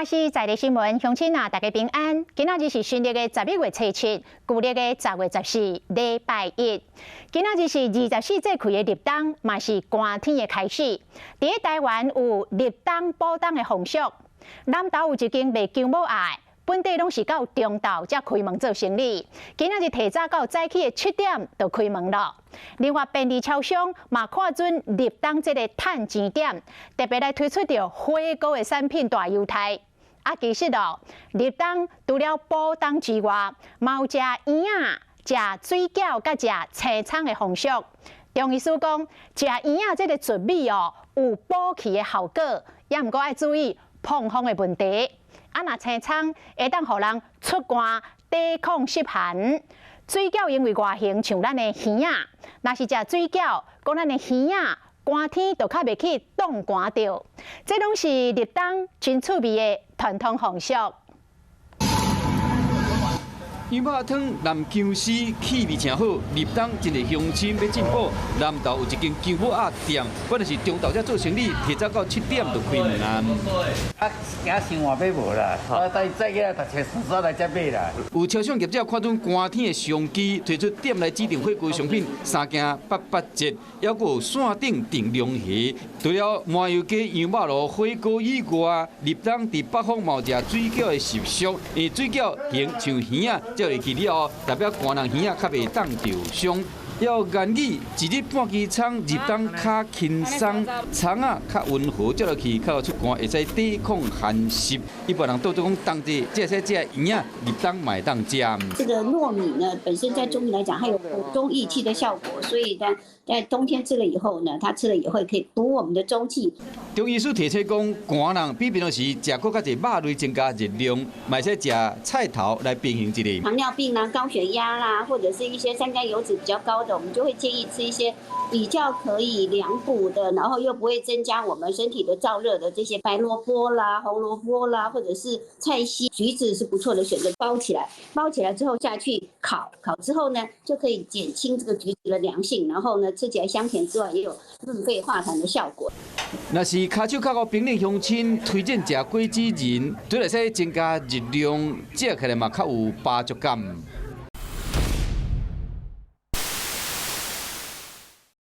華視在地新聞，鄉親啊，大家平安。今仔日是新曆的11月初7，舊曆的10月14，禮拜一。今仔日是二十四節氣的立冬，嘛是寒天的開始。佇咧台灣有立冬補冬的風俗，南投有一間賣薑母鴨的，本底攏是到中晝才開門做生意。今仔日提早到早起的7點就開門了。另外便利超商嘛看準立冬這个趁錢點，特別來推出著火鍋的產品大優待。啊，其實哦，立冬除了補冬之外，嘛有食圓仔、食水餃、佮食青蔥的風俗。中醫師講，食圓仔這个糯米哦，有補氣的效果，也毋過愛注意膨風的問題。啊，若青蔥會當予人出汗、抵抗濕寒。水餃因為外形像咱的耳仔，若是食水餃，講咱的耳仔寒天就較袂去凍寒著。這攏是立冬真趣味的傳統風俗。羊肉湯淋薑絲，氣味誠好。立冬真濟鄉親欲進補，南投有一間薑母鴨店，本來是中晝才做生意，提早到7點就開門啊。啊，驚生活欲無啦，我早早起來逐冊順來遮買啦。有超商業者看準寒天的商機，推出店內指定火鍋商品，三件八八折，猶閣有線頂訂龍蝦。除了麻油雞、羊肉爐火鍋以外，立冬佇北方嘛有食水餃的習俗，因為水餃形像耳仔，食落去了後，代表寒人耳仔較袂凍著傷。猶有諺語，一日半支蔥，入冬較輕鬆，蔥仔較溫和，食落去較會出汗，會使抵抗寒濕。一般人都講冬至會使食圓仔，立冬嘛會當食。這個糯米呢，本身在中醫來講，它有補中益氣的效果，所以呢，在冬天吃了以後呢，它吃了以後可以補我們的中氣。中醫師提醒講，寒人比平常時食閣較濟肉類增加熱量，嘛會使食菜頭來平衡一下。糖尿病啦、高血壓啦，或者是一些三甘油脂比較高的，我們就會建議吃一些比較可以涼補的，然後又不會增加我們身體的燥熱的這些白蘿蔔啦、紅蘿蔔啦，或者是菜心、橘子是不錯的選擇。包起來，包起來之後下去烤，烤之後呢，就可以減輕這個橘子的涼性，然後呢，吃起來香甜之外，也有潤肺化痰的效果。若是跤手較冰冷鄉親推薦食果子仁，對會使增加熱量，食起來嘛較有飽足感。